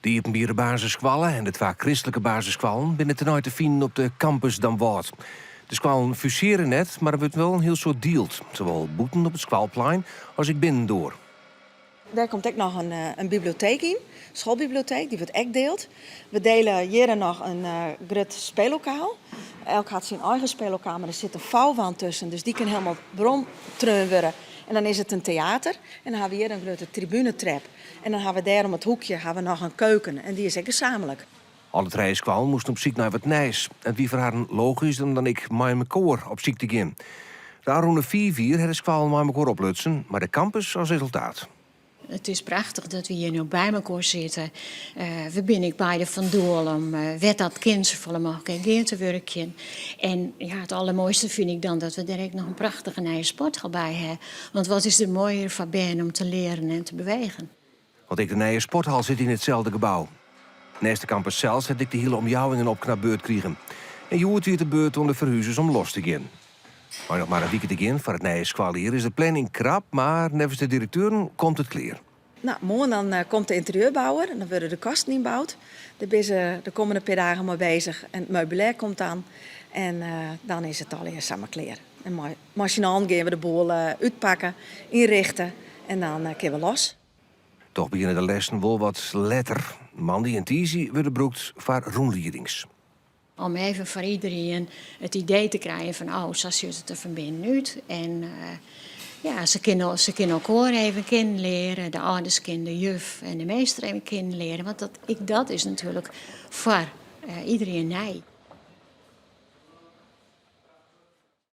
De iepenbiere basisskoalle en de twa kristlike basisskoallen binne tenei te finen op de Campus Damwâld. De skoallen fusearje net, mar der wurdt wol in hiel soad dield, sawol bûten op it skoalplein as ek binnendoar. Dêr komt ek noch in biblioteek yn, schoolbiblioteek, dy wurdt ek dield. We dele hjir noch in grut speellokaal. Elk hat syn eigen speellokaal, mar der sit in fouwand tusken, dus dy kin helemaal werom treaun wurde. En dan is it in teater en dan ha we hjir in grutte tribunetrep. En dan ha we dêr om it hoekje ha we noch in keuken en dy is ek gesamentlik. Alle trije skoallen moasten op syk nei wat nijs. It wie foar harren logysk om dan ek mei mekoar op syk te gean. De ôfrûne fiif jier ha de skoallen mei mekoar oplutsen, mei de kampus as resultaat. It is prachtich dat we hjir no by mekoar sitte. We binne ek beide fan doel om wêr't dat kin safolle mooglik gear te wurkjen. En ja, it allermoaiste fyn ik dan dat we dêr ek noch in prachtige nije sporthal by ha. Want wat is der moaier foar bern om te learen en te bewegen? Want ek de nije sporthal sit yn itselde gebou. Neist de kampus sels hat ek de hiele omjouwing in opknapbeurt krigen. En hjoed wie it de beurt oan de ferhuzers om los te gean. Mei noch mar in wike te gean foar it nije skoaljier is de planning krap, mar neffens de direkteuren komt it klear. No, moarn dan eh, komt de interieurbouwer en dan wurde de kasten ynboud. Dêr binne se de kommende pear dagen mei bezich en it meubilêr komt dan. En eh, dan is it allegear samar klear. En mei, mei syn allen gean we de boel eh, útpakke, ynrichte en dan kinne we los. Toch begjinne de lessen wol wat letter. Moandei en tiisdei wurde brûkt foar rûnliedings. Om even foar iderien it idee te krijen fan oh, sa sjocht it der fan binnen út. En ja, se kinne, se kinne elkoar even kennen leare, de âlders kinne de juf en de meester even kennen leare. Want dat, ek dat is natuerlik foar iderien nij.